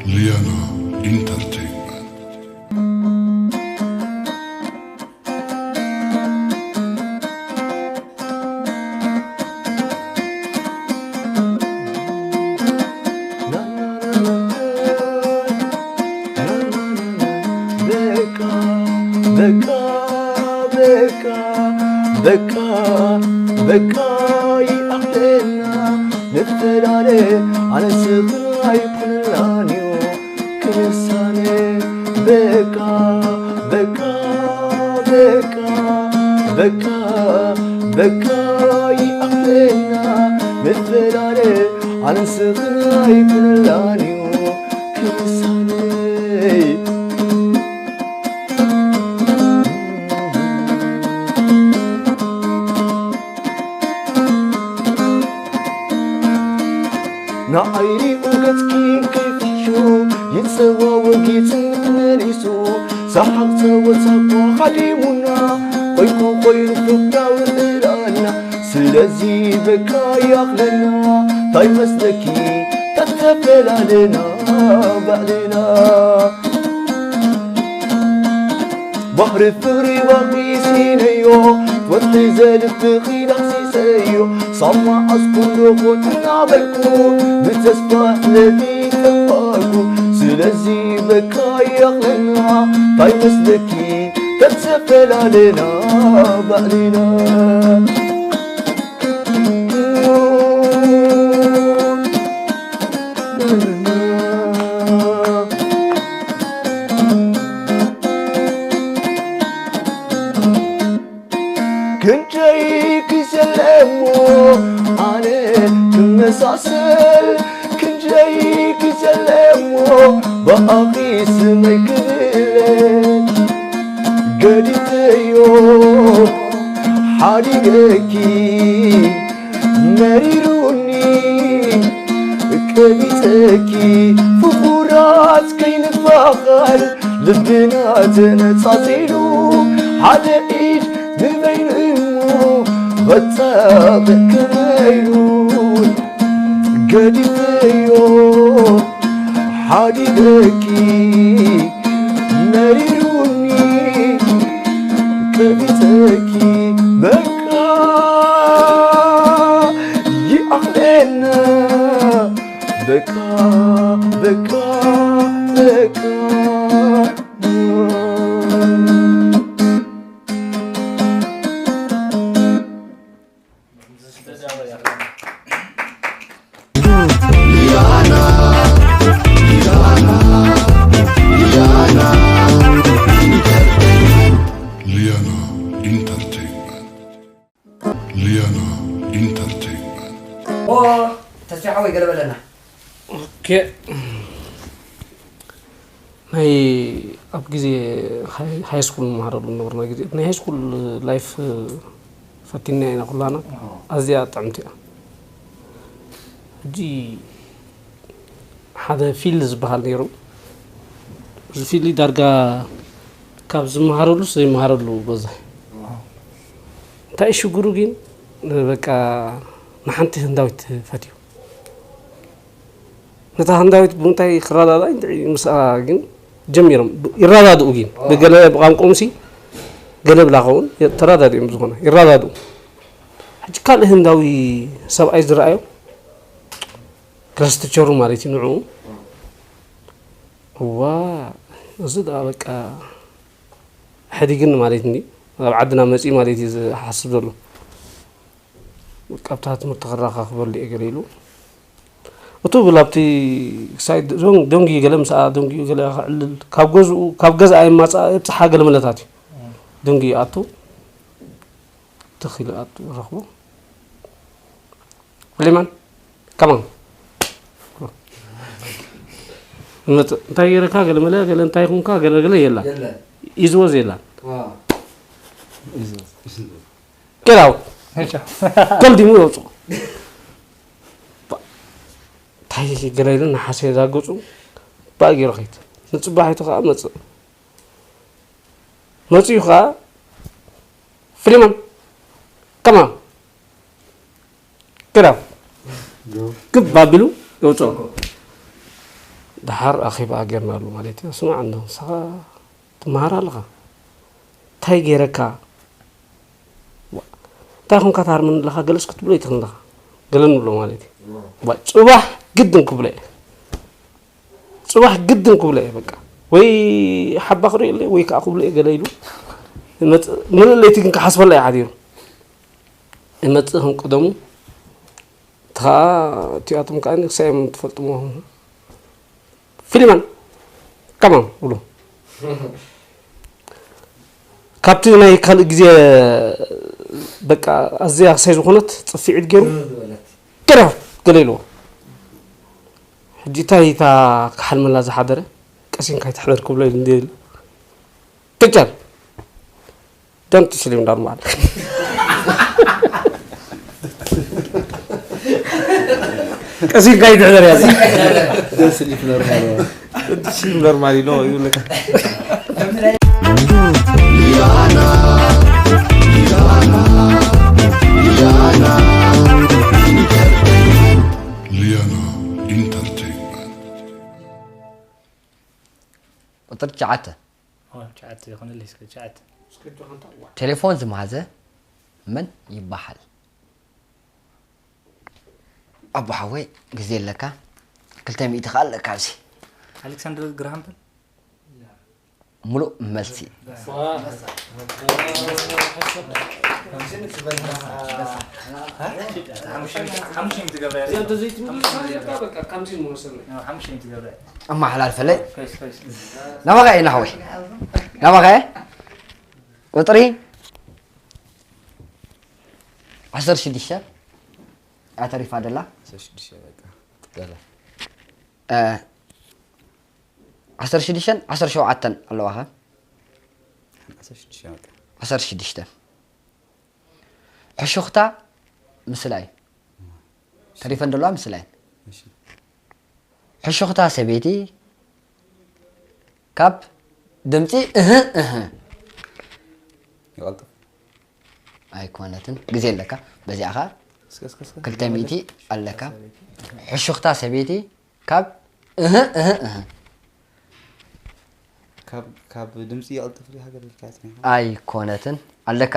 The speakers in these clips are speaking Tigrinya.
ሊያና ኢንተርቴይንመንት። በቃ በቃ በቃ በቃ በቃ ይኣኽለና ንፈላለ ኣነስ ኣይኩንላን እዩ ክሳነ በቃ በቃ በቃ በቃ በቃ ይኣኽለና ንፈላለ ኣነስ ኣይኩንላን እዩ ክሳነይ ንዓይሪኡ ገጽኪ ከይፍሕሹ ይጸዋወ ጌጽን መሊሱ ሰሓቕ ጸወታ እኳ ሃዲሙና፣ ኮይንኩ ኮይኑ ፍቕራዊ እላና። ስለዚ በቃ ያኽለና፣ ታይ መስለኪ ተተፈላለና ባዕልና። ባሕሪ ፍቕሪ ባሕሪ ሲነዮ፣ ወጥሒ ዘልፍኺ ዳህሲሰዮ። ሳማ ኣስኩንዶ ኾን እናበልኩ፣ ብተስፋ ለሊት ጠፋእኩ። ስለዚ በቃ ያኽለና፣ ታይ መስለኪ ተተፈላለና ባዕልና። ክንደይ ግዜ ኣለሞ ኣነ ክመሳሰል፣ ክንደይ ግዜ ኣለሞ ብኣኺ ስመይ ክብለል። ገዲፈዮ ሓዲገኪ መሪሩኒ ቀቢጸኪ። ፍቑራት ከይንፋቐር ልብና ተነጻጺሉ፣ ሓደ ኢድ ንበይኑ እሞ ኸጻቕ ከመይሉ። ገዲፈዮ ሓዲገኪ መሪሩኒ ቀቢጸኪ። በቃ ይኣኽለና፣ በቃ፣ በቃ፣ በቃ። ሊያና ኢንተርቴይንመንት። ሊያና ኢንተርቴይንመንት። ኦ ተስፋ ሓወይ ገለ በለና። ኦኬ። ናይ ኣብ ግዜ ሃይ ስኩል ንመሃረሉ ዝነበርና ግዜ ናይ ሃይ ስኩል ላይፍ ፈቲና ኢና ኩላና። ኣዝያ ጥዕምቲ እያ። ሕጂ ሓደ ፊል ዝበሃል ነይሩ። እዚ ፊል ዳርጋ ካብ ዝመሃረሉስ ዘይመሃረሉ በዝሕ። እንታይ ሽግሩ ግን በቃ ንሓንቲ ህንዳዊት ፈትዩ። ነታ ህንዳዊት ብምንታይ ክረዳዳእ እንታይ ምስኣ ግን ጀሚሮም ይረዳድኡ ግን ብገለ ብቋንቋኦም ሲ ገለ ብላ ኸውን ተረዳድኦም ዝኾነ ይረዳድኡ። ሕጂ ካልእ ህንዳዊ ሰብኣይ ዝረኣዮ ክላስ ቲቸሩ ማለት እዩ ንዕኡ። እዋ እዚ ደኣ በቃ ኣሕዲግኒ ማለት እንዲ ኣብ ዓድና መፂኡ ማለት እዩ ዝሓስብ ዘሎ። በቃ ኣብታ ትምህርቲ ክረኻኽበሉ እየ ገለ ኢሉ። እቱ ብላብቲ ክሳይ ደንጊ ገለ ምስኣ ደንጊ ገለ ክዕልል ካብ ገዝኡ ካብ ገዛ ኣይማፃ የብፅሓ ገለ መለታት እዩ። ደንጊ ኣቱ ትኽ ኢሉ ኣቱ ረኽቦ። ፍሊማን ከማን ይመፅእ እንታይ ገይረካ ገለ መለ ገለ እንታይ ይኹንካ ገለ ገለ የላ ኢዝወዝ የላ። ጌራው ከልዲሙ የውፅኦ። እንታይ ገለ ኢሉ ንሓሰ ዛገፁ ባእ ገይሩ ኸይድ ንፅባሒቱ ከዓ መፅእ መፅኡ ከዓ ፍሊማን ከማን ጌራው ግብ ኣቢሉ የውፅኦ። ደሓር ኣኼባ ጌርናሉ ማለት እዩ። ስማዕ እንዶ ንስኻ ትመሃር ኣለኻ እንታይ ገይረካ እንታይ ኹንካ ትሃርመኒ ኣለኻ ገለስ ክትብሎ ይትኽእል ኣለኻ ገለ ንብሎ ማለት እዩ። ጽባሕ ግድን ክብሎ እየ ጽባሕ ግድን ክብሎ እየ በቃ ወይ ሓባ ክሪኦ ኣለየ ወይ ከዓ ክብሎ እየ ገለ ኢሉ ምልእ ለይቲ ግን ክሓስበላ እየ ሓዲሩ። ይመጽእ ከም ቀደሙ እቲ ኸዓ እቲኣቶም ከዓ ክሳብ እዮም ትፈልጥዎ ፍሊማን ከማን ብሎ ካብቲ ናይ ካልእ ግዜ በቃ ኣዝያ ክሳይ ዝኾነት ፅፍዒት ገይሩ ገለ ገለ ኢልዎ ሕጂ እንታይ እታ ክሓልመላ ዝሓደረ ቀሲንካ ይትሕደር ክብሎ ኢሉ እንደ ኢሉ ትጫል ደምቲ ስሊም ኖርማል ቀሲንካ ይትሕደር ያዚ ደስ ሊፍ ኖርማል ደምቲ ስሊም ኖርማል ኢሎ ይብለካ ትሽዓተ። ኦ፣ ትሽዓተ ይኹንልይ እስከ፣ ትሽዓተ። ቴሌፎን ዝመሃዘ መን ይበሃል? ኣቦ ሓወይ፣ ግዜ ኣለካ፣ ክልተ ሚእቲ ከኣ ኣለካ ኣብዚ። ኣሌክሳንደር ግራሃም በል። ሙሉእ መልሲ። ሓሙሽተ ሚእቲ ትገብራ እያ። እዚኣ እንተዘይትምልስ በቃ፣ ከምዚ ንወስድ። ሓሙሽተ ሚእቲ ትገብራ እያ። ኣመሓላልፈለይ። ኮይስ፣ ኮይስ። ናባኻ እየ፣ ናሕወይ። ናባኻ እየ። ቁፅሪ ዓሰርተ ሽዱሽተ እያ ተሪፋ ደላ። ዓሰርተ ሽዱሽተ በቃ። ደላ። እ፣ ዓሰርተ ሽዱሽተን ዓሰርተ ሸውዓተን ኣለዋ ኸ? ዓሰርተ ሽዱሽተ በቃ። ዓሰርተ ሽዱሽተ። ሕሹኽታ ምስላ እዩ። ተሪፈን ዘለዋ ምስላ እየን። እሺ። ሕሹኽታ ሰበይቲ ካብ ድምፂ እህ እህ ይቐልጥፍ። ኣይኮነትን። ግዜ ኣለካ። በዚኣ ኸ እስከ፣ እስከ፣ እስከ። ክልተ ሚእቲ ኣለካ። ሕሹኽታ ሰበይቲ ካብ እህ እህ እህ። ካብ፣ ካብ ድምፂ ይቐልጥፍ ዲኻ ገለ ኢልካ ጽኒሕካ? ኣይኮነትን። ኣለካ።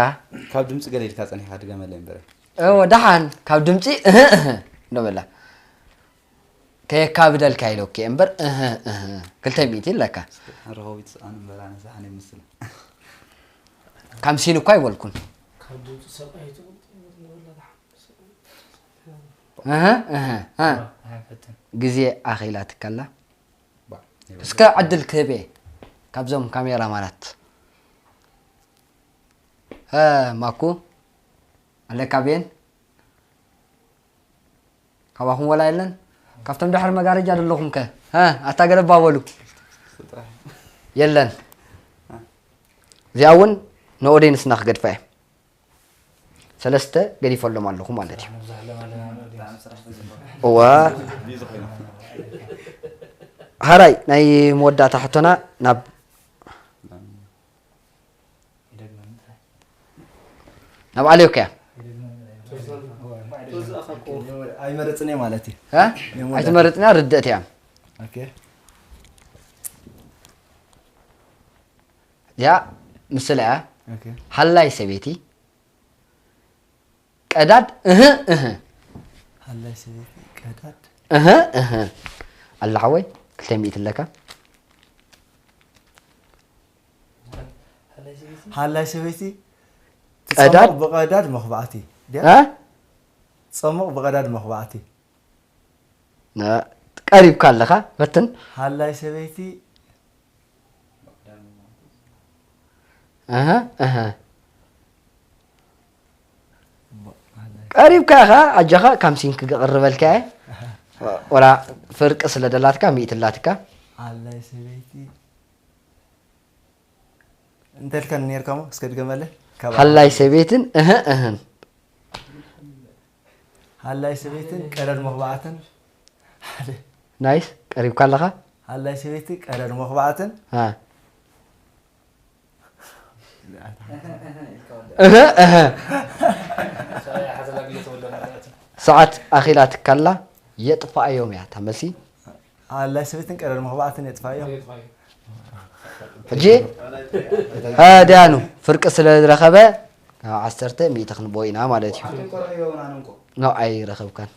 ካብ ድምፂ ገለ ኢልካ ጸኒሕካ ድገመለይ እምበር። እወ፣ ደሓን ካብ ድምፂ እህ እህ ዶ በላ። ከየካብደልካ ኢለኪ እምበር፣ እህ፣ እህ፣ ክልተ ሚእቲ ኣለካ። ረኸቢት ስኣን እምበር፣ ኣነ ሰኣን ይመስል። ካምሲን እኳ ኣይበልኩን። ካብ ድምፂ ሰብኣይ ትበልጥ ይበል ንበላ ደሓን። እህ፣ እህ፣ እ። ኣይፈትን። ግዜ ኣኺላትካ ኣላ። ባ፣ እስከ ዕድል ክህብ እየ ካብዞም ካሜራማናት። ሀ፣ ማኩ፣ ኣለካ ቤን? ካባኹም ወላ የለን? ካብቶም ድሕሪ መጋረጃ ዘለኹም ከ? ሀ፣ ኣታ ገለባ በሉ። የለን። እዚኣ እውን ንኦዴንስና ክገድፋ እየ። ሰለስተ ገዲፈሎም ኣለኹ ማለት እዩ። እዋ። ሀራይ ናይ መወዳእታ ሕቶና ናብ ናብ ኣልዮካ እያ። ኣይመረጽን እየ ማለት እዩ። እ? የምወዳእታ። ኣይትመረጽን እያ፣ ርድእቲ እያ። ኦኬ። እዚኣ ምስላ እያ። ኦኬ። ሃላይ ሰበይቲ ቀዳድ፣ እህ፣ እህ። ሃላይ ሰበይቲ ቀዳድ። እህ፣ እህ። ኣላ ሓወይ፣ ክልተ ሚእቲ ኣለካ። ሃላይ ሰበይቲ ቀዳድ? ትጸሞቕ ብቐዳድ መኽባዕቲ። ድያ? እ? ትጸሞቕ ብቐዳድ መኽባዕቲ። ነ-፣ ቀሪብካ ኣለኻ፣ ፈትን። ሃላይ ሰበይቲ እህ፣ እህ። ቀሪብካ ኢኻ፣ ኣጆኻ፣ ካምሲን ክቕርበልካ እየ። ወላ ፍርቂ ስለ ደላትካ፣ ሚእቲ ኣላትካ። ሃላይ ሰበይቲ እንተልካኒ ነይርካ እሞ፣ እስከ ድገመለይ። ካብ ሃላይ ሰበይትን እህ፣ እህን። ሃላይ ሰበይትን ቀዳድ መኽባዕትን። ናይስ፣ ቀሪብካ ኣለኻ። ሃላይ ሰበይቲ ቀዳድ መኽባዕትን። ሃ። እህ፣ እህ። ሰዓት ኣኺላትካ ኣላ፣ የጥፋኣዮም እያ እታ መልሲ። ኣላይ ሰበይትን ቀዳድ መኽባዕትን የጥፋዮ። ሕጂ፣ እ፣ ደያኑ ፍርቂ ስለ ዝረኸበ፣ ካብ ዓሰርተ ሚእቲ ክንቦ ኢና ማለት እዩ። ኖ፣ ኣይረኸብካን።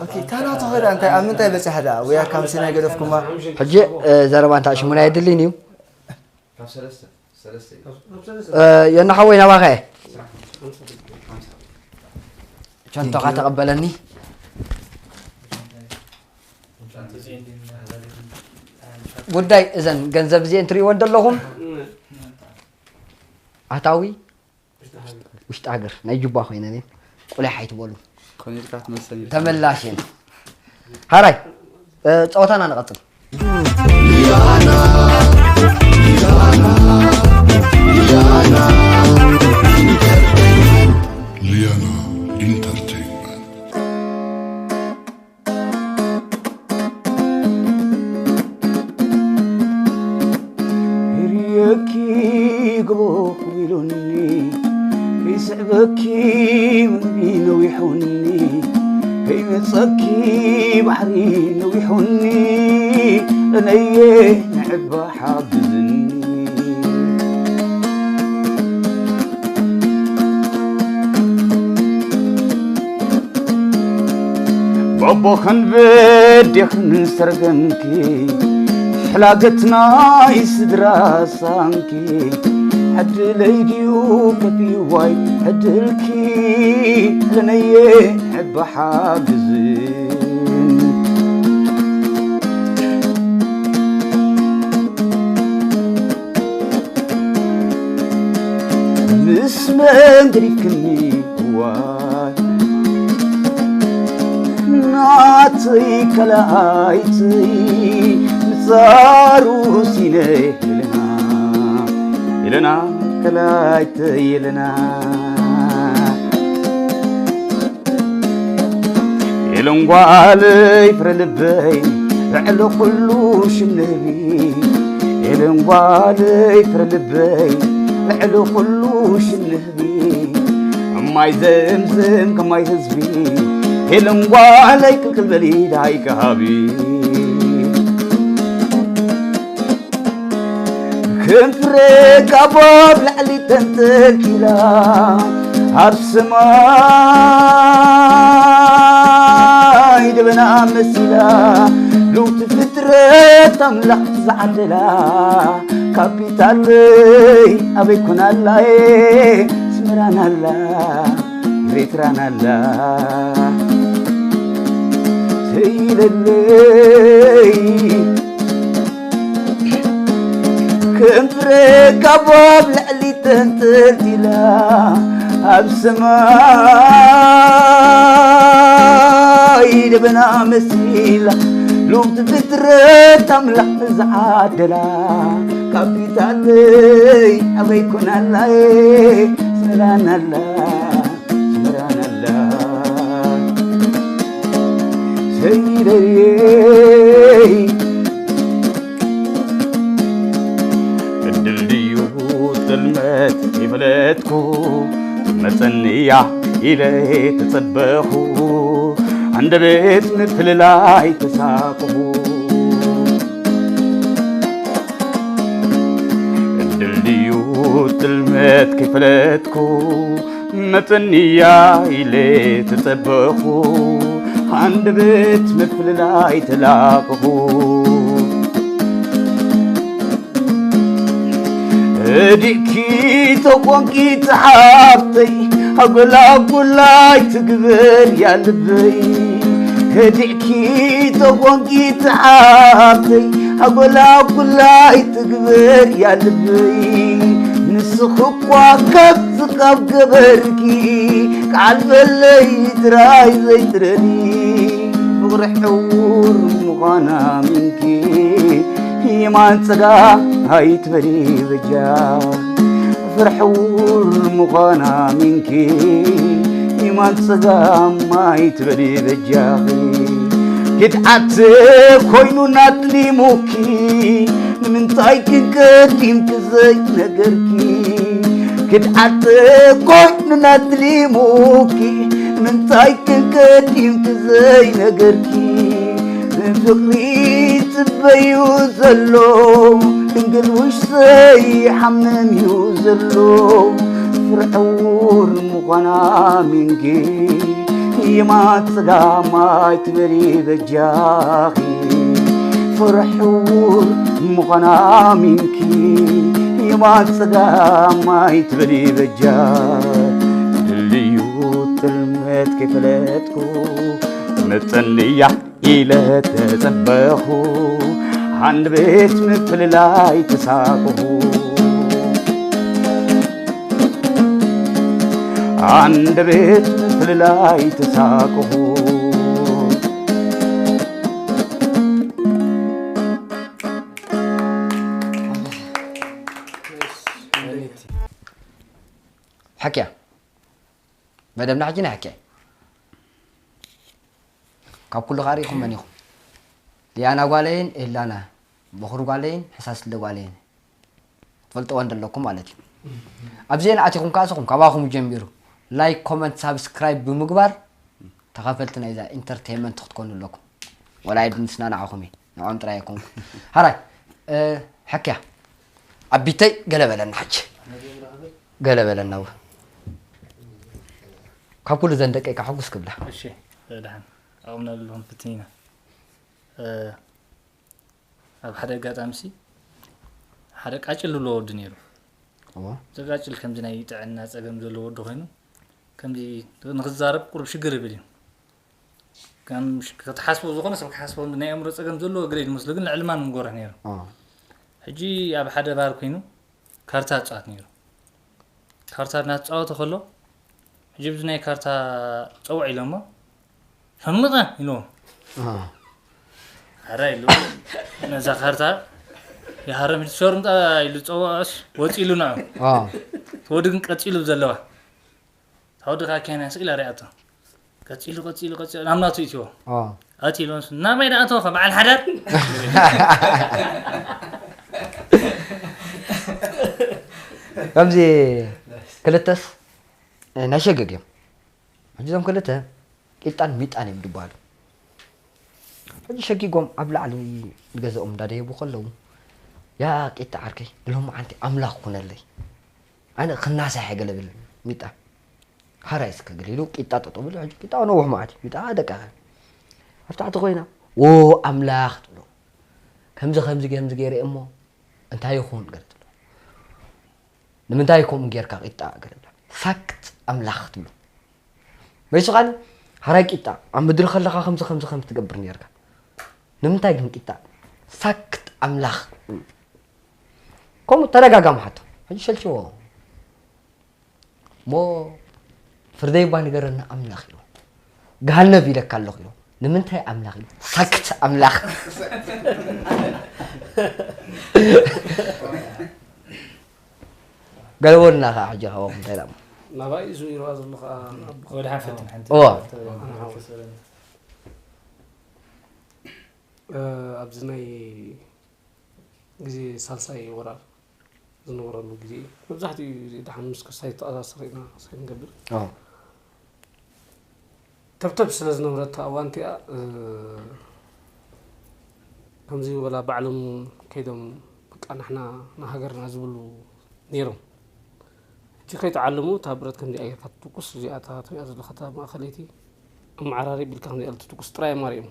ኦኬ፣ እታ ናቱ ኸዳ እንታይ፣ ኣብ ምንታይ በጺሓ ደኣ? ወያ ካምሲ ናይ ገደፍኩማ። ሕጂ፣ እ፣ ዘረባ እንታ ሽሙን ኣየድልን እዩ። ካብ ሰለስተ፣ ሰለስተ እዩ። እ፣ ዮና ሓወይ፣ ናባኸ? ቸንቶኻ ተቐበለኒ። ጉዳይ እዘን ገንዘብ እዚኤን ትርእይወን ዘለኹም፣ ኣታዊ ውሽጢ ሃገር ናይ ጁባ ኮይነን እየን። ቁሊሕ ኣይትበሉ። ኮኔልካ ትመሰል ኢልካ። ተመላሽ እየን። ሃራይ፣ እ፣ ጸወታና ንቐጽል። ሊያና ኢንተርቴይንመንት። ርእየኪ ግቦ ኢሉኒ፣ ከይስዕበኪ ምድሪ ነዊሑኒ፣ ከይመጸኪ ባሕሪ ነዊሑኒ፣ እነየ ንዒ እባ ሓግዝኒ። በቦኽን በዴኽን ሰርገምኪ፣ ሕላገት ናይ ስድራ ሳንኪ፣ ዕድለይ ድዩ ከፊዋይ ዕድልኪ፣ ለነየ እባ ሓግዝኒ። ምስ መን ገዲፍክኒ እዋይ ናተይ ከላኣይተይ ምጻሩ ሲነ ኤለና፣ ኤለና ከላኣይተይ ኤለና። ኤለን ጓለይ ፍረ ልበይ ልዕሊ ኩሉ ሽም ንህቢ፣ ኤለን ጓለይ ፍረ ልበይ ልዕሊ ኩሉ ሽም ንህቢ፣ እማይ ዘምዘም ከማይ ህዝቢ፣ ኤለን ጓለይ ክልክል በሊ ደሃይ ከሃቢ። ከም ፍረ ካብ ኣብ ላዕሊ ተንጠልጢላ፣ ኣብ ሰማይ ደበና መሲላ፣ ልውቲ ፍጥረት ኣምላኽ ዝዓደላ፣ ካፒታለይ ኣበይ ኮን ኣላየ፣ ስመራን ኣላ፣ ኤርትራን ኣላ፣ ተይለለይ። ከም ፍረ ካብ ኣብ ልዕሊ ተንጠልጢላ፣ ኣብ ሰማይ ደበና መሲላ፣ ሎምቲ ፍጥረት ኣምላኽ ዝዓደላ፣ ካፒታለይ ኣበይ ኮን ኣላየ፣ ስመራን ኣላ፣ ስመራን ኣላ፣ ሰይደየይ። ዕድል ድዩ ጥልመት ይፈለጥኩ፣ መጸንያ ኢለ ተጸበኹ፣ ኣንደበት ምፍልላይ ተሳቅኹ። ዕድል ድዩ ጥልመት ከይፈለጥኩ፣ መጸንያ ኢለ ተጸበኹ፣ ኣንደበት ምፍልላይ ተላቅኹ። እዲእኪ ተኾንኪ ትሓብተይ፣ ኣጎላጉላይ ትግበር ያ ልበይ። እዲእኪ ተኾንኪ ትሓብተይ፣ ኣጎላጉላይ ትግበር ያ ልበይ። ንስኺ እኳ ካብ ዝቃብ ገበርኪ፣ ቃል በለይ ጥራይ ዘይትረዲ። ፍቕሪ ሕውር ምዃና ኣሚንኪ፣ የማን ጸጋም ኣይትበሊ በጃ። ፍርሕውር ምዃና ኣሚንኪ፣ የማን ጸጋም ኣይትበሊ በጃኺ። ክድዓት ኮይኑ ናጥሊሙኪ፣ ንምንታይ ክንቀዲምኪ ዘይነገርኪ? ክድዓት ኮይኑ ናጥሊሙኪ፣ ንምንታይ ክንቀዲምኪ ዘይነገርኪ? ንፍቕሪ ጽበዩ ዘሎ፣ ድንግል ውሽጠይ ሓምም እዩ ዘሎ። ፍርሕውር ምዃና ኣሚንኪ፣ የማን ጸጋም ኣይትበሊ በጃኺ። ፍርሕውር ምዃና ኣሚንኪ፣ የማን ጸጋም ኣይትበሊ በጃ። ድልድዩ ጥልመት ከይፈለጥኩ፣ መጸንያ ኢለ ተጸበኹ፣ ኣንድ ቤት ምፍልላይ ተሳቅኹ። ኣንድ ቤት ምፍልላይ ተሳቅኹ። ሓቅያ። መደብና ሕጂ ናይ ሓቂ። ካብ ኩሉ ካሪኹም መን ኢኹም? ሊያና ጓለይን ኤላና፣ በኹሪ ጓለይን ሕሳስለ ጓለይን። ትፈልጥወን ዘለኩም ማለት እዩ። ኣብ ዜና ኣቲኹም ከኣ ንስኹም ካባኹም ጀሚሩ ላይክ፣ ኮመንት፣ ሳብስክራይብ ብምግባር ተኻፈልቲ ናይዛ ኢንተርቴይንመንት ክትኮኑ ኣለኩም። ወላ የድንስና ንዓኹም እዩ። ንዕኦም ጥራይ ኣይኮንኩ። ሃራይ፣ እ፣ ሓክያ ዓቢተይ ገለ በለና ሕጂ። ገለ በለና እወ። ካብ ኩሉ ዘን ደቀይ ከዓ ሕጉስ ክብላ። እሺ፣ ደሓን። ኣብና ዘለኹም ፍትን ኢና። እ፣ ኣብ ሓደ ኣጋጣሚ ሲ ሓደ ቃጭል ዝብሎ ወዲ ነይሩ። እወ። እዚ ቃጭል ከምዚ ናይ ጥዕና ጸገም ዘለዎ ወዲ ኮይኑ፣ ከምዚ ንኽዛረብ ቁሩብ ሽግር ይብል እዩ። ከም ሽ-፣ ክትሓስቦ፣ ዝኾነ ሰብ ክሓስቦ ናይ ኣእምሮ ጸገም ዘለዎ ገለ እዩ ዝመስሎ፣ ግን ልዕሊ ማንም ጎርህ ነይሩ። አ። ሕጂ ኣብ ሓደ ባር ኮይኑ ካርታ ይጻወት ነይሩ። ካርታ እናተጻወተ ከሎ፣ ሕጂ ብዚ ናይ ካርታ ጸውዕ ኢሎሞ፣ "ሸምቐ!" ኢልዎ። አ። "ኣረ!" ኢሉ፣ ነዛ ካርታ ይሃረም፣ "ሸርምጣ!" ኢሉ ጸውዖስ፣ ወጺ ኢሉ ንዑ። አ። እቲ ወዲ ግን ቀጺሉ ብዘለዋ። ታወዲ ካኪያና ስኢላ ሪኣቶ። ቀጺሉ፣ ቀጺሉ፣ ቀጺሉ፣ ናብ ናቱ ይእትዎ። አ። ኣቲ ኢሉ፣ "ናባይ ደኣ ኣተወ፣ በዓል ሓዳር?" ከምዚ ክልተስ፣ እ፣ ናይ ሸገግ እዮም። ሕጂ እዞም ክልተ ቂጣን ሚጣን እዮም ዝበሃሉ። ሕጂ ሸጊጎም ኣብ ላዕሊ ንገዛኦም እንዳደየቡ ከለዉ፣ "ያ ቂጣ ዓርከይ፣ ንሎማዓንቲ ኣምላኽ ኩነለይ። ኣነ ክናሳሕ እየ" ገለ ብል ሚጣ። "ሃራይ እስከ" ገለ ኢሉ ቂጣ ጠጠው ኢሉ፣ ሕጂ ቂጣ ነዊሕ መዓት እዩ። ሚጣ ደቃ ኣብ ታሕቲ ኮይና፣ "ዎ ኣምላኽ" ትብሎ። "ከምዚ ከምዚ ከምዚ ገይረ እሞ እንታይ ይኹን?" ገለ ትብሎ። "ንምንታይ ከምኡ ጌርካ ቂጣ?" ገለ ብላ። "ሳክት ኣምላኽ" ትብሎ። መሊሱ ኸኣ፣ "ሓራይ ቂጣ፣ ኣብ ምድሪ ከለኻ ከምዚ ከምዚ ከምዚ ትገብር ኔርካ። ንምንታይ ግን ቂጣ?" "ሳክት ኣምላኽ" ትብሎ። ከምኡ ተደጋጋሚ ሓቶ። ሕጂ ሸልችዎ። "እሞ ፍርደይ እባ ንገረና ኣምላኽ" ኢሉ። "ገሃነብ ኢለካ ኣለኹ" ኢሉ። "ንምንታይ ኣምላኽ?" ኢሉ። "ሳክት ኣምላኽ!" ገለቦልና ኸዓ ሕጂ ካብኦም እንታይ ኢሎም? ናባይ እዩ ዝብልዋ ዘሎ ኸዓ። ወደ ሓፈትን ሓንቲ እዎ። ኣነ ሓወይ። እ፣ ኣብዚ ናይ ግዜ ሳልሳይ ወራር ዝነበረሉ ግዜ እዩ። መብዛሕትኡ ግዜ ደሓን ምስ ክስታይ ተኣሳሰር ኢና ክስታይ ንገብር። ኣዎ። ተብተብ ስለ ዝነበረት እታ እዋን እቲኣ፣ እ፣ ከምዚ ወላ ባዕሎም ከይዶም በቃ ንሕና ንሃገርና ዝብሉ ነይሮም። ሕጂ ከይተዓለሙ እታ ብረት ከምዚኣ ጌርካ ትትኩስ፣ እዚኣ እታ ትሪኣ ዘለኻ እታ ማእኸለይቲ ኣመዓራሪ ቢልካ ከምዚኣ ኢሉ ትትኩስ ጥራይ እዮም ኣሪኦም።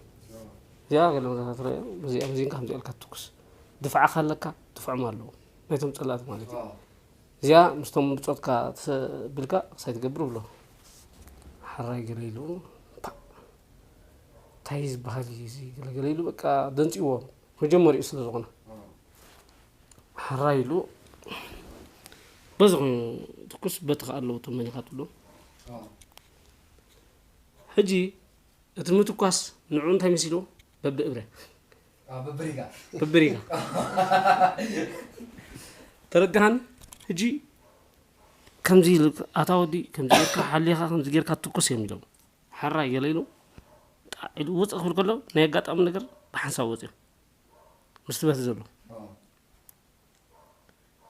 እዚኣ ገለ መዛታት ትሪኣ፣ እዚኣ፣ እዚኣ ከምዚኣ ኢልካ ትትኩስ። ድፍዓኻ ኣለካ፣ ድፍዖም ኣለዉ። ናይቶም ጸላእቲ ማለት እዩ። ዋው። እዚኣ ምስቶም ብጾትካ ተሰ-፣ ብልካ ክሳይ ትገብር ብሎ። ሓራይ ገለ ኢሉ፣ ፓ! እንታይ ዝበሃል እዩ እዚ ገለ ገለ ኢሉ በቃ ደንጽይዎ። መጀመሪኡ ስለ ዝኾነ። ዋው። ሓራይ ኢሉ በዚ ኮይኑ ትኩስ በቲ ከኣ ኣለዉ ተመኒኻ ትብሎ። ዋው። ሕጂ እቲ ምትኳስ ንዕኡ እንታይ መሲልዎ? በብእብረ። ኣዎ፣ በብሪጋ። በብሪጋ። ተረድኻኒ? ሕጂ ከምዚ ኢሉ፣ "ኣታ ወዲ፣ ከምዚ ጌርካ ሓሊኻ፣ ከምዚ ጌርካ ትኩስ" እዮም ኢሎም። ሓራይ ገለ ኢሉ፣ ጣዕ ኢሉ ውጽእ ክብል ከሎ፣ ናይ ኣጋጣሚ ነገር ብሓንሳብ ወጺኦም። ምስቲ በቲ ዘሎ። ኣዎ።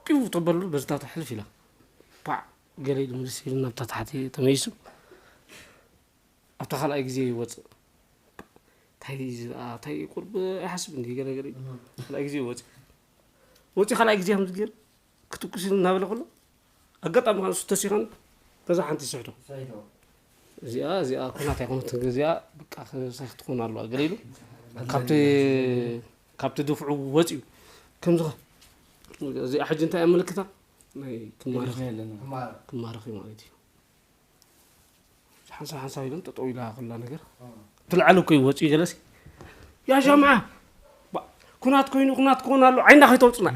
ፒው ተበሉ፣ በዚ ታሕቲ ሕልፍ ኢላ። ፓዕ ገለ ኢሉ ምልስ ኢሉ ናብታ ታሕቲ ተመሊሱ። ኣብታ ካልኣይ ግዜ ይወፅእ። እንታይ እዩ እዚ ደኣ? እንታይ እዩ? ቁሩብ ኣይሓስብ እንዲ ገለ ገለ እዩ። እህ። ካልኣይ ግዜ ይወፅእ። ወፂኡ ካልኣይ ግዜ ከምዚ ገይሩ ክትኩስ ኢሉ እናበለ ከሎ፣ ኣጋጣሚ ከዓ ንሱ ተሲኻን በዛ ሓንቲ ይስሕቶ። ይስሕቶ። እዚኣ፣ እዚኣ ኩናት ኣይኮነትን፣ እዚኣ በቃ ክሳይ ክትኾን ኣለዋ ገለ ኢሉ ካብቲ፣ ካብቲ ድፍዑ ወፂኡ። ከምዚ ኸ-፣ እዚኣ ሕጂ እንታይ እያ ምልክታ? ናይ ክማረኽ፣ ክማረኽ። ክማረኽ እዩ ማለት እዩ። ሓንሳብ ሓንሳብ ኢሎም ጠጠው ኢላ ኩላ ነገር። እቲ ላዕሊ እኮ እዩ ወፂኡ ገለሲ። ያ ሻምዓ! ባ-፣ ኩናት ኮይኑ ኩናት ክኾን ኣሎ፣ ዓይንና ከይተውፅና።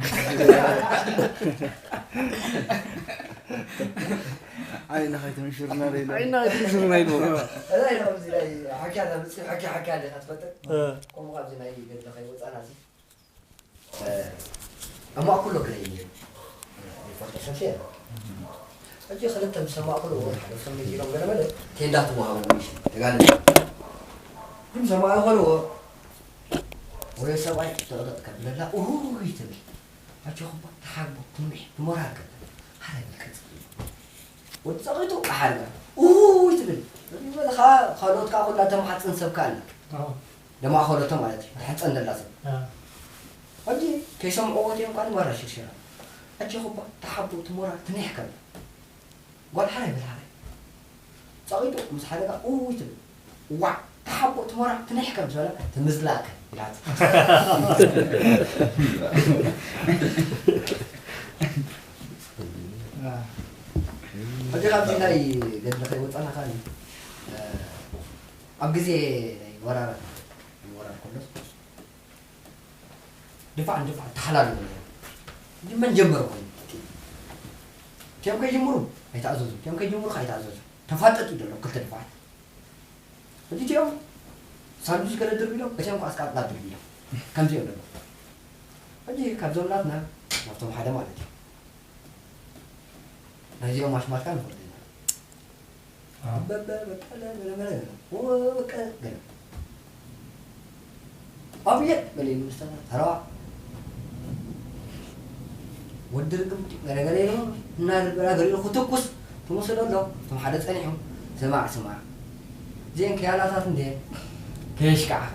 ዓይንና ከይትምሽርና ኢሉ። ዓይንና ከይትምሽርና ኢሉ። እዛ ኢላ ኣብዚ ናይ ሓኪያ፣ ኣብዚ ሓኪያ፣ ሓኪያ ኣለካ ትፈልጥ? እ። ከምኡ ኣብዚ ናይ ገድሊ ከይወፃና እዚ። ኣብ ማእከሉ ገለ እዩ። ሪፖርተር ሰልፊ እየ። ሕጂ ክልተ ምስ ኣማእከሉ፣ ሓደ ሰብ ኢሎም ገለ መለ ቴንዳ ትወሃቦም እዩ። ተጋደልቲ። ግን ምስ ኣማእከልዎ፣ ወደ ሰብኣይ ጥቕጥቕ ከብለላ፣ ኡይ ትብል። ኣጆኹም፣ ተሓግቡ፣ ትምኒሕ፣ ብሞራል ከብል። ሓደ ይብል ቀጽል። ወዲ ጸቒጡ፣ ሓርጋ፣ ኡይ ትብል። በለ፣ ኸኣ ካልኦት ከኣ ኩላ ተማሓጽን ሰብ ከኣ ኣላ። ኣዎ። ደማ ኸሎቶ ማለት እዩ። ትሕጸን ዘላ ሰብ። ኣዎ። ሕጂ ከይሰምዕዎ እዮም ቃል ማራ ሽርሽራ። ኣጆኺ እባ ተሓቦ ትሞራ ትንሕከም። ጓል ሓራይ በል ሓራይ። ጸቒጡ ምስ ሓደጋ እውይ ትብል። ዋዕ ተሓቦ ትሞራ ትንሕከም ዝበለ ትምዝላእከ ኢላት። ሕጂ ካብዚ ናይ ገድሊ ከይወጻና ካል ኣብ ግዜ ናይ ወራር ወራር ከሎ ድፋዕ ንድፋዕ ተሓላልዩ ነይሩ። ግን መን ጀመረ ኮይኑ? እቲኦም ከይጅምሩ ኣይተኣዘዙ፣ እቲኦም ከይጅምሩ ከኣ ኣይተኣዘዙ። ተፋጠጡ ዘለዉ ክልተ ድፋዓት። ሕጂ እቲኦም ሳንዱች ገለ ድርብ ኢሎም፣ እቲኦም ከኣ ኣስቃጥላ ድርብ ኢሎም። ከምዚኦም ዘለዉ። ሕጂ ካብዞም ናትና ናብቶም ሓደ ማለት እዩ። ናይዚኦም ማሽማሽካ ንፈልጥ ኢና። ኣበበ በቀለ ገለ መለ ገለ። ወበቀለ ገለ። ኣብየት በለ ይሉ ዝተና ተረዋ። ወዲ ርግም ገለ ገለ ኢሉ እናደርበላ ገለ ኢሉ ክትኩስ ትመስሎ ኣሎ። እቶም ሓደ ጸኒሑ ስማዕ ስማዕ። እዚአን ክያላታት እንድየን ከየሽካዕካ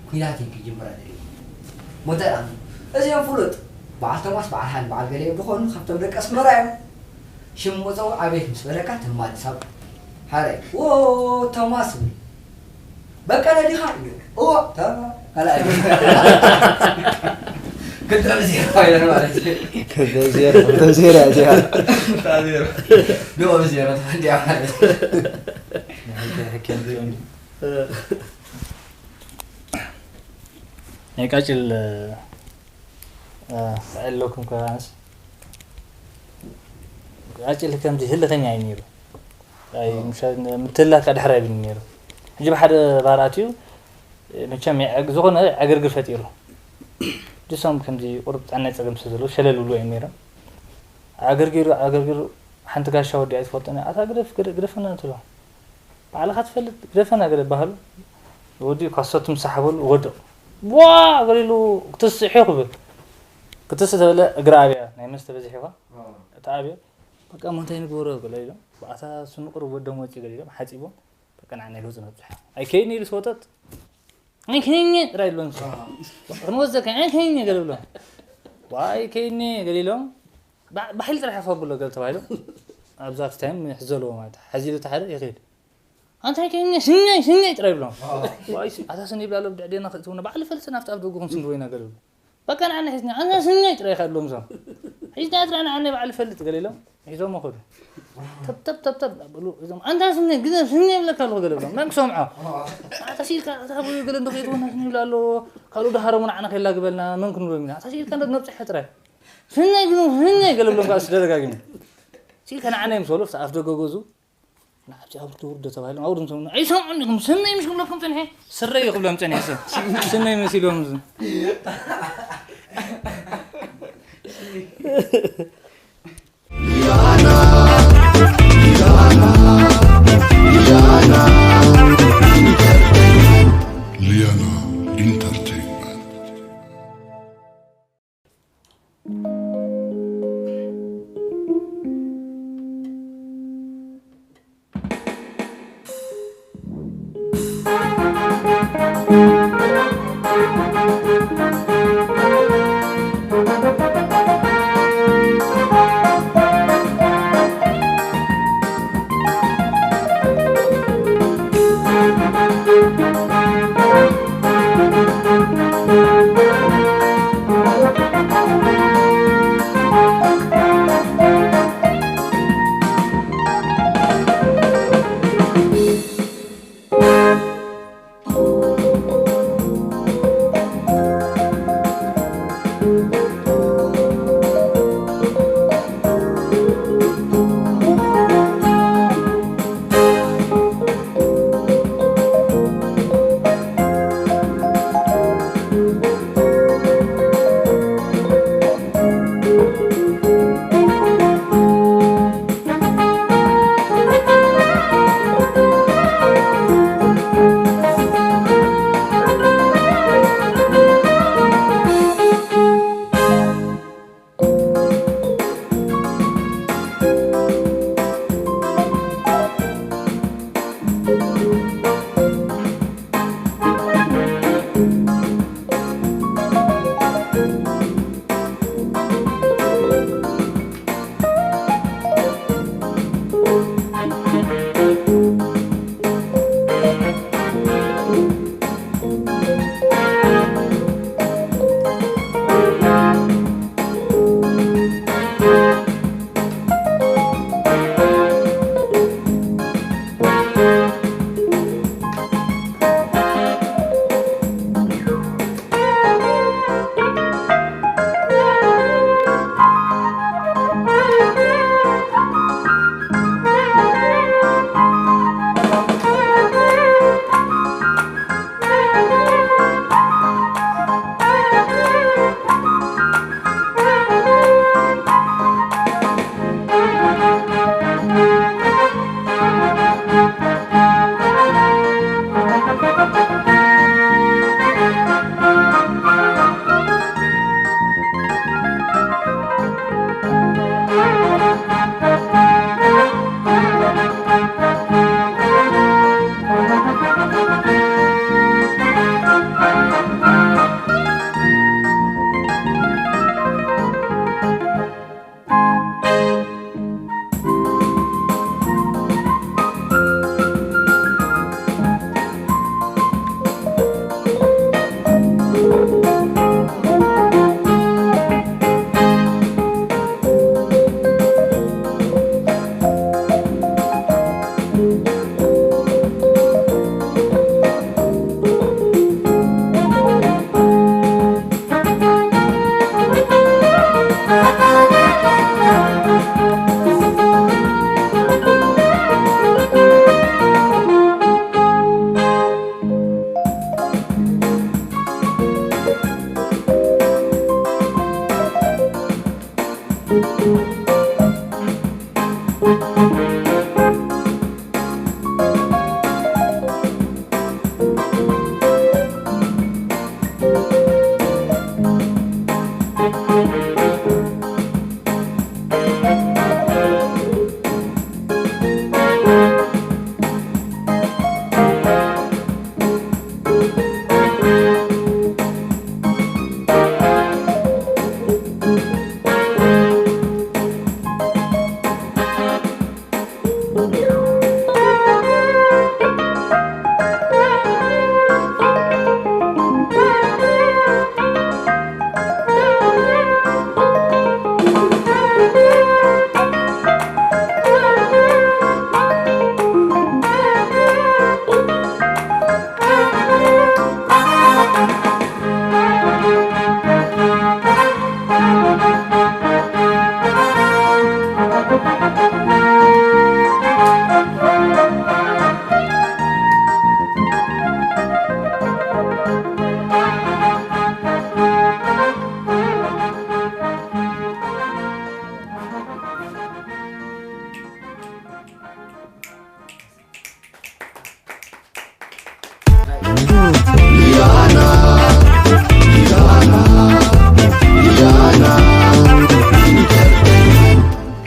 ኲናት እየን ክጅምራ ደልየን። ሞተር ኣነ እዚኦም ፍሉጥ በዓል ቶማስ በዓል ሃን በዓል ገለ እዮም ዝኾኑ ካብቶም ደቂ ኣስመራ እዮም። ሽም መጸውዒ ኣቤት ምስ በለካ ትማሊ ሳብ ሓራይ ዎ ቶማስ ይብል። በቀለ ዲኻ? እዎ ተ ካልኣይ ክልተ ብዜሮ ኢለን ማለት እዩ። ክልተ ብዜሮ፣ ክልተ ብዜሮ እያ እዚኣ። ዜሮ ንኦ ብዜሮ ተፈንዲያ ማለት እዩ። ናይ ቃጭል ኣለኩም ከባንስ ቃጭል ከምዚ ህልኸኛ እዩ ነይሩ። ኣይ ምሸ ምትላካ ድሕር ኣይብልን ነይሩ። ሕጂ ብሓደ ባር ኣትዩ መቸም የዕግ ዝኾነ ዕግርግር ፈጢሩ። ድሶም ከምዚ ቁሩብ ጥዕና ጸገም ስለ ዘለዎ ሸለል ብሉ እዮም ነይሮም። ኣገርጊሩ ኣገርጊሩ ሓንቲ ጋሻ ወዲ ኣይትፈልጦን እያ። ኣታ ግደፍ ግደ- ግደፈና ትብሎ። ባዕልኻ ትፈልጥ ግደፈና ገለ ባህሉ። ወዲ ኳሶት ምሳሓበሉ ወድቕ። ቧ ገሊሉ ክትስሕ ክብል ክትስ ተበለ እግሪ ኣብያ ናይ መስተ በዚሕ ይኳ እቲ ኣብዮ በቃ ሞ እንታይ ንግበሮ ገለ ኢሎም ብኣታ ስንቁር ወዶም ወፂ ገለ ኢሎም ሓፂቦም በቃ ንዓና ኢሉ ዝነብፅሕ ኣይከይኒ ኢሉ ስወጠጥ ኣይከይኒ ጥራይ ኢሎም ክንወዘካ ኣይከይኒ ገለ ብሎም ኣይከይኒ ገለ ኢሎም ባሕሊ ጥራሕ ፈብሎ ገለ ተባሂሎም ኣብዛ ክስታይም ሕዘለዎ ማለት ሓዚ ኢሉ ተሓደ ይኸይድ ኣንታይ ከይኒ ስኛይ ስኛይ ጥራይ ብሎም ኣታ ስኒ ይብላ ኣሎ ብድዕዴና ክእትውና ባዕሉ ፈልጥ ናብቲ ኣብ ደጉ ክንስንድወ ኢና ገለ ብሎ በቃ ንዓና ሒዝና ኣንታ ስኛይ ጥራይ ኢኻ ብሎም እዞም ሒዝና ጥራይ ንዓና ባዕሉ ፈልጥ ገለ ኢሎም ሒዞም ኸዱ ተብተብ ተብተብ በሉ እዞም ኣንታ ስኛይ ግዘ ስኛይ ይብለካ ኣለኹ ገለ ብሎም መን ክሰምዖ ኣታ ሲልካ ኣታ ብኡ ገለ እንዶ ከይትወና ስኒ ይብላ ኣሎ ካልኡ ደሃረሙ ንዓና ከይላግበልና መን ክንብሎም ኢና ኣታ ሲልካ እንዶ ነብፅሐ ጥራይ ስኛይ ግዘ ስኛይ ገለ ብሎም ከዓ ደጋጊሙ ሲልካ ንዓና ይምሰሉ ኣፍ ደገ ገዙ ንዓብቲ ኣውርዶ ውርዶ ተባሂሎም ኣውርዶ ምስ ኣይሰምዑን ኢኹም ስመይ ምሽ ክብለኩም ጸኒሐ ስረይ ክብሎም ጸኒሐ ሰብ ስመይ መሲሎም እዚ ሊያና ኢንተርቴይንመንት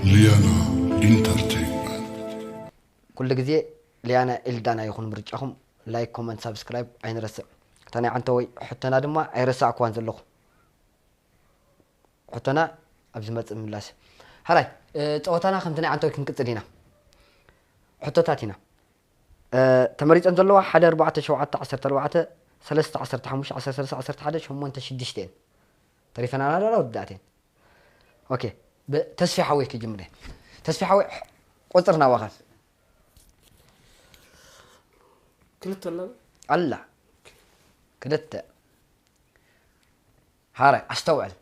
ሊያና ኢንተርቴይንመንት። ኩሉ ግዜ ሊያና ኤልዳና ይኹን ምርጫኹም። ላይክ፣ ኮመንት፣ ሳብስክራይብ ኣይንረስዕ። እታ ናይ ዓንተወይ ሕቶና ድማ ኣይረሳዕኩዋን ዘለኹ። ሕቶና ኣብ ዝመጽእ ምላሽ። ሓራይ፣ እ፣ ጸወታና ከምቲ ናይ ዓንተወይ ክንቅጽል ኢና። ሕቶታት ኢና። እ፣ ተመሪጸን ዘለዋ ሓደ ኣርባዕተ ሸውዓተ ዓሰርተ ኣርባዕተ ሰለስተ ዓሰርተ ሓሙሽተ ዓሰርተ ሰለስተ ዓሰርተ ሓደ ሸሞንተ ሽዱሽተ እየን። ተሪፈና ናዳ ወዳእተን። ኦኬ፣ ብ-፣ ተስፊ ሓወይ ክጅምር እየ። ተስፊ ሓወይ፣ ቁጽር ናባኻ። ክልተ ኣላ። ኣላ። ክልተ። ሓራይ፣ ኣስተውዕል።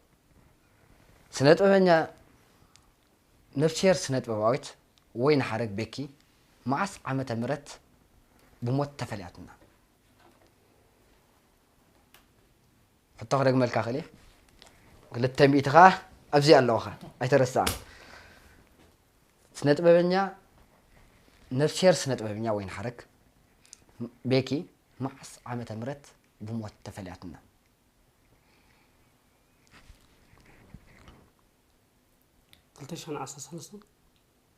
ስነ ጥበበኛ ነፍስሄር ስነ ጥበባዊት ወይን ሓረግ ቤኪ መዓስ ዓመተ ምህረት ብሞት ተፈልያትና? ሕቶ ክደግመልካ ክእል እየ። ክልተ ሚእቲ ኸዓ ኣብዚ ኣለውኻ፣ ኣይተረስዓን። ስነ ጥበበኛ፣ ነፍስሄር ስነ ጥበበኛ ወይን ሓረግ ቤኪ መዓስ ዓመተ ምህረት ብሞት ተፈልያትና? ክልተ ሽሕን ዓሰርተ ሰለስተን።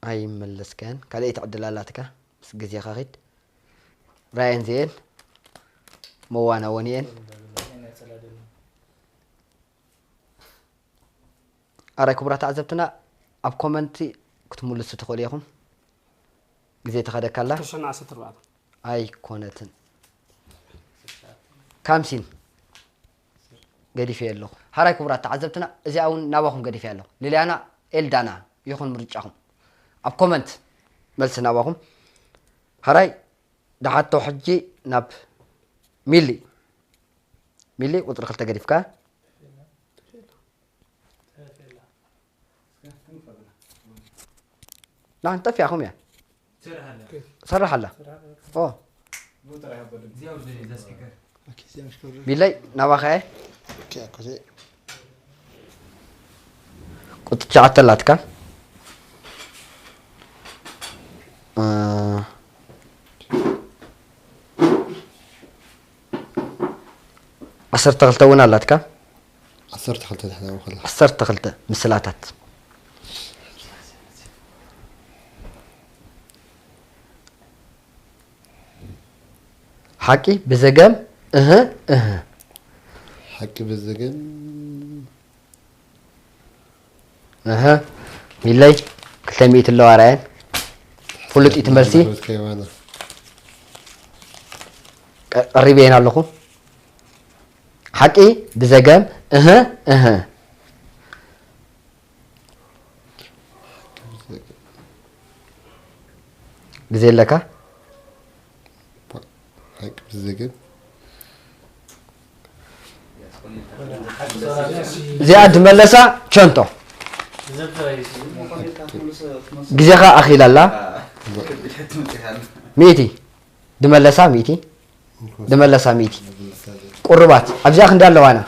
ኣይመለስካያን። ካልኣይቲ ዕድል ኣላትካ። ምስ ግዜኻ ኺድ። ራየን ዜን መዋናወን እየን። ኣራይ ክቡራት ተዓዘብትና፣ ኣብ ኮመንቲ ክትምልሱ ትኽእሉ ኢኹም። ግዜ ተኸደካ ኣላ። ክልተ ሽሕን ዓሰርተ ኣርባዕተን። ኣይኮነትን። ካምሲን ገዲፈ ኣለኹ። ሓራይ ክቡራት ተዓዘብትና፣ እዚኣ እውን ናባኹም ገዲፈ ኣለኹ። ሊልያና ኤልዳና ይኹን ምርጫኹም። ኣብ ኮመንት መልሲ ናባኹም። ሓራይ ደሓቶ ሕጂ ናብ ሚሊ። ሚሊ ቁጽሪ ክልተ ገዲፍካ። ናን ጠፊኣኹም እያ። ሰራሕ ኣላ። ኦ። ሚለይ ናባኻ እየ። ቁጽሪ ትሽዓተ ኣላትካ። እ፣ ዓሰርተ ክልተ እውን ኣላትካ። ዓሰርተ ክልተ ትሕዛዊ ከላ። ዓሰርተ ክልተ ምስላታት። ሓቂ ብዘገም፣ እህ፣ እህ። ሓቂ ብዘገም። እህ። ሚለይ፣ ክልተ ሚእቲ ኣለዋ ራየን። ፍሉጥ እዩ እቲ መልሲ። ከይባና። ቀ-፣ ቀሪበ እየን ኣለኹ። ሓቂ ብዘገም፣ እህ፣ እህ። ግዜ ኣለካ? ሓቂ ብዘገም። እዚኣ ድመለሳ ቸንቶ። ግዜኻ ኣኺላ ኣላ። ሚእቲ። ድመለሳ ሚእቲ። ድመለሳ ሚእቲ። ቁርባት ኣብዚኣ ክንዲ ኣለዋና።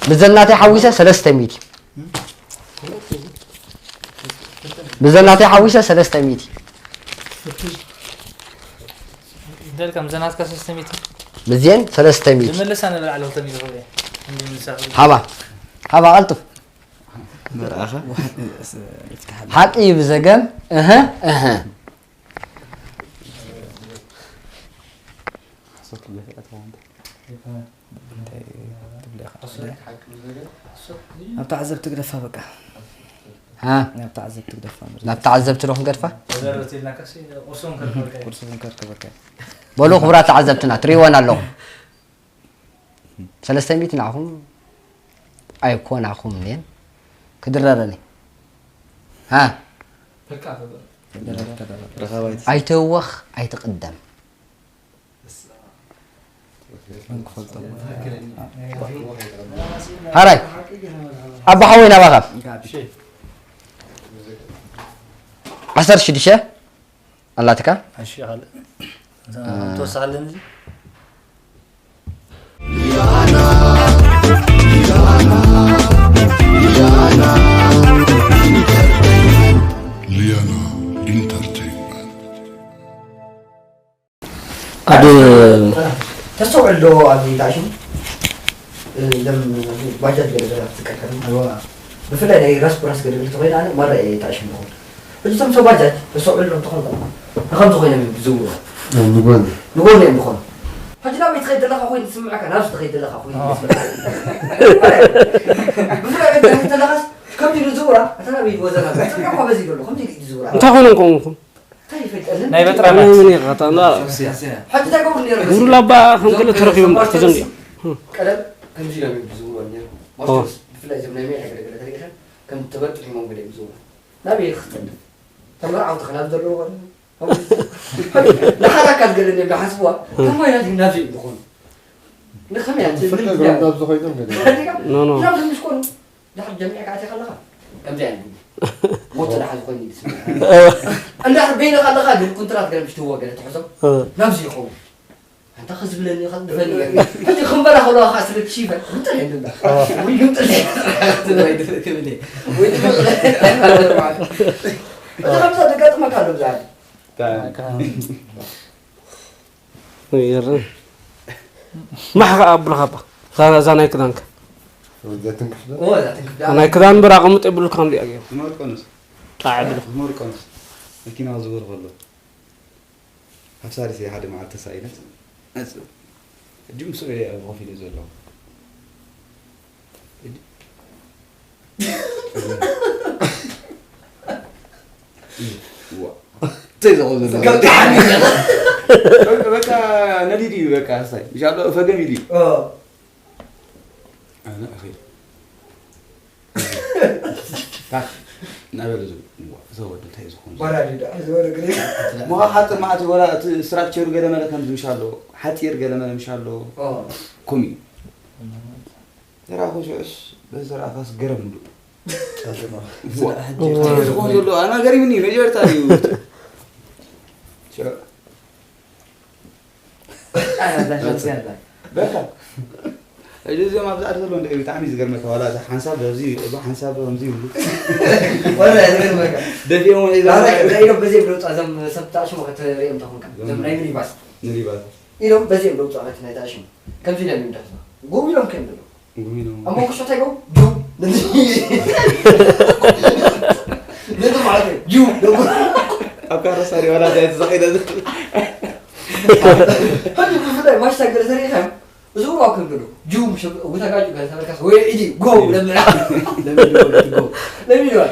ምዘናተይ ሓዊሰ ሰለስተ ሚእቲ። ብዘናተይ ሓዊሰ ሰለስተ ሚእቲ። ደልካ ምዘናትካ ሰለስተ ሚእቲ ብዜን ሰለስተ ሚእቲ። ዝመለሳ ነበረ ዓለ ክልተ ሚእቲ ክብል እየ። እንዲ ምንሳ ክብል። ሃባ ሃባ ቀልጥፍ። ሓቂ እዩ ብዘገም። እህ እህ ኣብታ ዓዘብ ትግደፋ በቃ። ሃ ናብታ ዓዘብ ትግደፋ። ናብታ ዓዘብቲ ዶ ክንገድፋ? ተዘረብቲ ኢልናካ ሲ ቁርሶም ከርበልካ እዩ። ቁርሲ ክንከርከበካ። በሉ ክቡራት ተዓዘብትና ትሪእወን ኣለኹም። ሰለስተ ሚእቲ ንዓኹም ኣይኮናኹም እየን ክድረረኒ። ሃ በቃ ተዘረብ። ረኻባይት ኣይተወኽ ኣይትቕደም። መን ክፈልጦ። ሃራይ ኣቦ ሓወይ ናባኻ። ዓሰርተ ሽዱሽተ ኣላትካ። እሺ ካልእ ተወሳለኒ። ሊያና ኢንተርቴይንመንት። ኣብ ተስተውዕል ዶ ኣብ ታሽም ለም ባጃጅ ገለ ገለ ክትጥቀም ብፍላይ ናይ ራስ ብራስ ገለ ገለ ተኮይና ኣነ ማራ እየ ታሽም ይኸውን። ሕጂ እቶም ሰብ ባጃጅ ተስተውዕል ዶ ተኾንኩም ንኸምዚ ኮይኖም እዮም ዝዝውሩ። ንጎኒ ንጎኒ እዮም ዝኾኑ። ሕጂ ናበይ ትኸይድ ዘለኻ ኮይኑ ትስምዐካ ናብዚ ትኸይድ ዘለኻ ኮይኑ ይመስለካ። ብፍላይ በዚ ትኸይድ ዘለኻስ ከምዚ ኢሉ ዝዝውራ እታ ናበይ ወዘና ትስምዐካ በዚ ዘሎ ከምዚ ኢሉ ዝዝውራ። እንታይ ኮይኖም ከምኡ እንታይ ይፈልጠልን? ናይ በጥራ ናይ ናት። ምን ይቐጣና ሕጂ እንታይ ገብሩ ነይሩ? ጉሩ ላባ ከም ክልተ ረኺቦም ዳር ተዘንጊ ቀደም ከምዚ ኢሎም እዮም ዝዝውሩ ነይሩ። ማርቶስ ብፍላይ እዞም ናይ ሜዳ ገለገለ ተሪእኻ ከም ተበጥሒሞም ገለ እዮም ዝዝውሩ። ናበይ ክኽተል? ተመርዓውቲ ከ ናብ ዘለዎ ንኻላካ ዝገለኒ እዮም ዝሓስብዋ። ተማያት ናብዚ እዮም ዝኾኑ። ንኸመይ ኣንተ ፍርቂ ምን እግሮም ናብ ዝኾይኖም ገለ ኖ ኖ ናብ ዝምሽ ኮኑ ድሕር ጀሚዕካ ኣትያ ከለኻ ከምዚ ዓይነት ሞት ደሓ ዝኾይኑ ይስምዕ። እንድሕር በይንኻ ኣለኻ ግን ኩንትራት ገለ ምሽ ትህቦ ገለ ትሕዞ ናብዚ ይኸውን። ኣንታ ኸዝብለኒ ኸ ድፈኒ ሕጂ ክንበላ ከለዋ ኸዓ ስለ ትሺፈ ግምጥል እየ እንዳ ወይ ግምጥል እየ ወይ ድፍእ ክብል እየ ወይ ድፍእ ማለት እዚ ከምዛ ዘጋጥመካ ኣሎ ብዛዕባ ይገርም። ማሕ ከኣ ኣብልኻ እባ። እዛ እዛ ናይ ክዳንካ። ወዘትን ክፍለ እዎ እዛ ትንክፍዳ ናይ ክዳን ብር ኣቐምጥ የብሉካ እንዲኣ ገይሩ። ዝመርቆንስ ጣዕ ብልኻ። ዝመርቆንስ መኪና ዝዝውር ከሎ ሓፍሳ ሪሰ ሓደ መዓልቲ ተሳኢለት። ሕጂ ምስኡ እየ ኣብ ኮፍ ኢለ ዘለኹ። ዋ። እንታይ ዘቑ ዘሎ? በቃ ነዲዱ እዩ በቃ ሓፍሳይ። ኢንሻኣላህ ፈገም ኢሉ እዩ። ኣነ ኣኺል። ታክ ናበለ ዝብል እዋ፣ እዛ ወዲ እንታይ እዩ ዝኾን ዘሎ? ባራዲ ዶ ዝወረ ግሬ ሞኻ ሓጥር መዓት ወላ እቲ ስትራክቸሩ ገለ መለ ከምዚ ምሽ ኣለዎ። ሓጺር ገለ መለ ምሽ ኣለዎ። ኮሚ። ዘራኹ ሽዑስ በዚ ዘራእኻስ ገረም ምሉእ። እንታይ እዩ ዝኾን ዘሎ? ኣና ገሪምኒ መጀመርታ እዩ። ሽዑ በቃ። ሕጂ እዚኦም ኣብዚ ዓዲ ዘለዉ እንድዒ ብጣዕሚ እዩ ዝገርመካ። ዋላ እቲ ሓንሳብ በዚ ይቕልቡ፣ ሓንሳብ ከምዚ ይብሉ። ወረ ዝገርመካ ደፊኦም ሒዞም ዳይሬክት እንታይ ኢሎም በዚ ይብሉ እዞም ሰብ ተኣሽሞ ከተርእዮም ተኾንካ እዞም ናይ ሚኒባስ ንሊባስ ኢሎም በዚ እዮም ለውጡ ዓመት ናይ ተኣሽሞ ከምዚ ኢሎም እዮም ደሕዞ ጎብ ኢሎም ከም ዘለዉ ጉሚ ነው። ኣብ መንጎ ሾታ ይገቡ ዱ ነዚ ማለት እዩ ጁ ደጉ ኣብ ካረሳሪ ዋላ እንታይ ተዘቒለ ዝብል ሕጂ ብፍላይ ማሽታ ገለ ተሪኢኻዮም እዚ ቁርባ ከም ገሉ ጁ ውተጋጁ ገለ ተበልካስ ወይ ኢዲ ጎ ለምና ለሚድዋ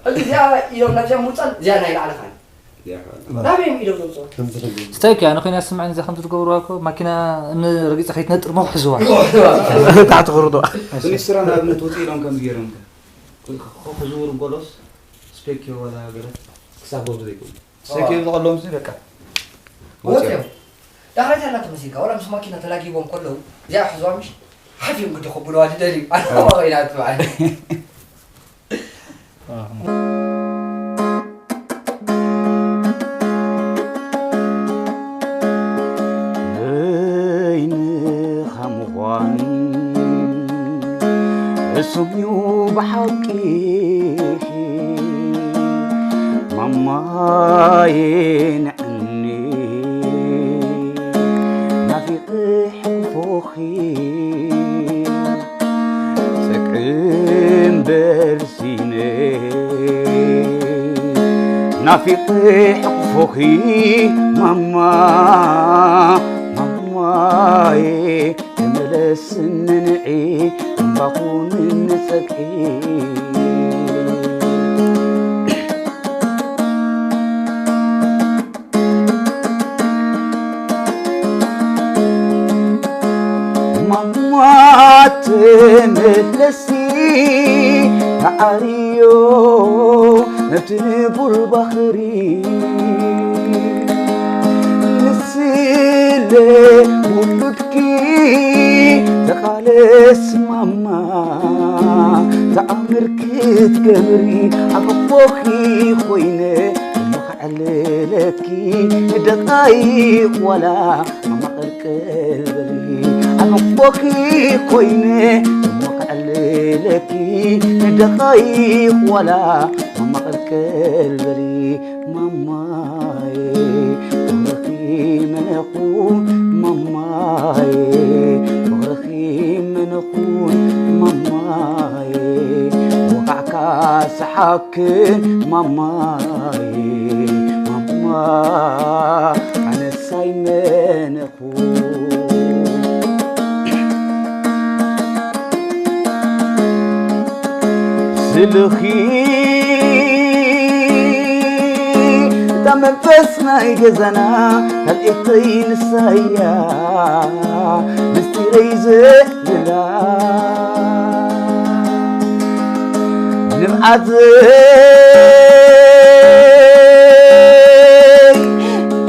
ሕጂ እዚኣ ኢሎም ናብዚኣ ምውፃን እዚኣ ናይ ላዕሊ ካን ናበይ እዮም ኢዶም ዘውፅኦ ከምዚ ከሎ ስታይ እኮ ኣነ ኮይና ስምዐን እዛ ከምዚ ዝገብርዋ እኮ ማኪና እምኒ ረጊፀ ከይትነጥር መኹ ሕዝዋ ታሕቲ ክርዶ ሚኒስትራ ንኣብነት ውፅእ ኢሎም ከምዚ ገይሮም ከ ክዝውሩ ጎሎስ ስፔክ ወላ ገለ ክሳብ ጎብዙ ዘይኮኑ ስፔክ ዝቐሎም ሲ በቃ ወፂኦም ዳሕራይ ታላ ተመሲልካ ዋላ ምስ ማኪና ተላጊቦም ከለዉ እዚኣ ሕዝዋ ምሽ ሓፍ እዮም ግዲ ከብልዋ ድደልዩ ኣናዋቐ ኢና ትበዓል በይንኻ ምዃን እሱም እዩ ብሓቂ ናፊቐ ሕቕፎኺ ማማ፣ ማማየ፣ ተመለስ ንንዒ፣ እምባኹ ንንጸግዒ። ማማ ተመለሲ፣ ተዓርዮ ነቲ ንቡር ባኽሪ። ንስለ ውሉድኪ ተቓለስ ማማ፣ ተኣምር ክትገብሪ፣ ኣብ ሕቕፎኺ ኮይነ እሞ ከዕልለኪ ንደቓይቕ ዋላ ማማ ቀልቀል በሊ። ኣብ ሕቕፎኺ ኮይነ እሞ ከዕልለኪ ንደቓይቕ ዋላ ማማ ቀልቀል በሊ። ማማየ፣ ፍቕርኺ መነኹ ማማየ፣ ፍቕርኺ መነኹ ማማየ፣ ወቃዕካ ሰሓክ ማማየ፣ ማማ ኣነሳይ መነኹ። ስልኺ እታ መንፈስ ናይ ገዛና ካልኤተይ ንሳያ ምስጢረይ ዘዕልላ ንብዓተይ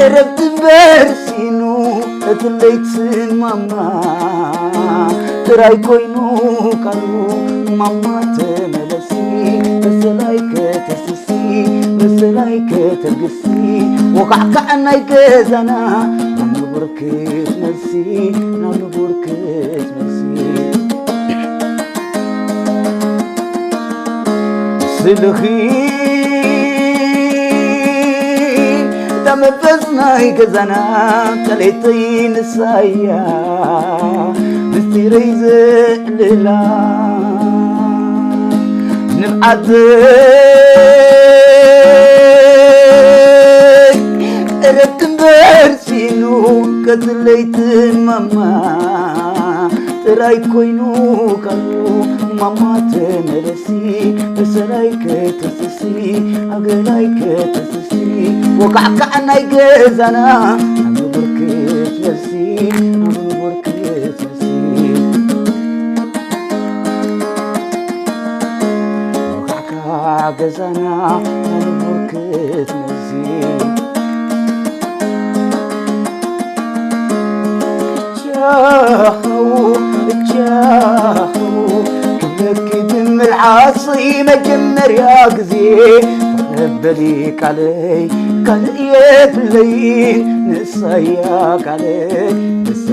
ዕረፍቲ በርሲኑ እቲ ለይቲ ማማ ጥራይ ኮይኑ ቃሉ ማማ ተመለሲ መሰላይ ከተስሲ መሰላይ ከተልግሲ ወካዕካዕ ናይ ገዛና ናብ ንቡር ክትመልሲ ናብ ንቡር ክትመልሲ ስልኺ እታ መንፈስ ናይ ገዛና ቀሌተይ ንሳያ ምስጢረይ ዘዕልላ ንብዓተይ ዕረፍቲ እምበር ሲኑ ቀትር ለይትን ማማ ጥራይ ኮይኑ ቃሉ ማማ ተመለሲ መሰላይ ከተስሲ ኣገላይ ከተስሲ ወካዕካዕ ናይ ገዛና ኣብ ንቡር ክትመልሲ ኣብ ንቡር ክትመልሲ ወካዕካዕ ገዛና ኣብ ንቡር ክትመልሲ ቻው ቻው ክብለኪ ብምልዓሰይ መጀመርያ ግዜ ተቐበሊ ቃለይ ካልእ የብለይን ንሳያ ቃለይ ንሳ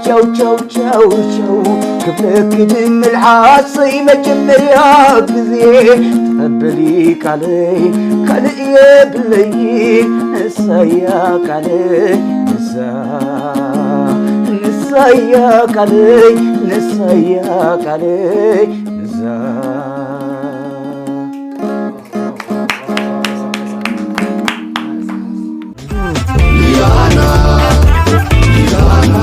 ቻው ቻው ቻው ቻው ክብለኪ ብምልዓሰይ መጀመርያ ግዜ ተቐበሊ ቃለይ ካልእ የብለይ ንሳያ ቃለይ ንሳ ንሳያ ቃለይ ንሳያ ቃለይ ንሳ ሊያና ሊያና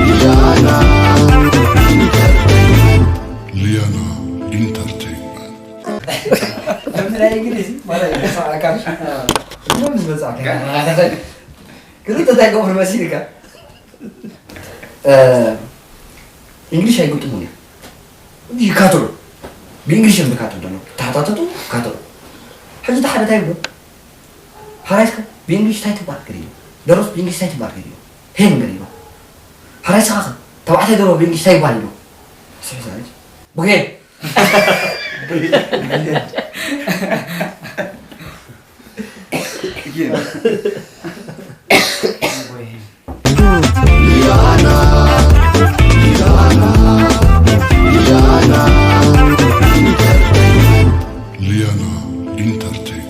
ሊያና ኢንተርቴይንመንት ሊያና ኢንተርቴይንመንት ከምዚ ናይ እንግሊዝ ማለት እዩ ተሰማዕካ ምሽ ምንም ዝመጻእካ ክልተ እንታይ ገብር መሲልካ እንግሊሽ ኣይግጥሙን እዮም ይካትሉ ብእንግሊሽ እዮም ዝካትሉ ዘሎ ተሓታተቱ ይካትሉ ሕጂ እቲ ሓደ እንታይ ይብሎ ሓራይስከ ብእንግሊሽ እንታይ ትባል ገለ ኢሉ ደሮስ ብእንግሊሽ እንታይ ትባል ገለ ኢሉ ሄን ገለ ኢሉ ሓራይስኻ ከ ተባዕታይ ደሮ ብእንግሊሽ እንታይ ይባል ኢሉ ስሕሳሪት ብሄን ሊያና ኢንተርቴይንመንት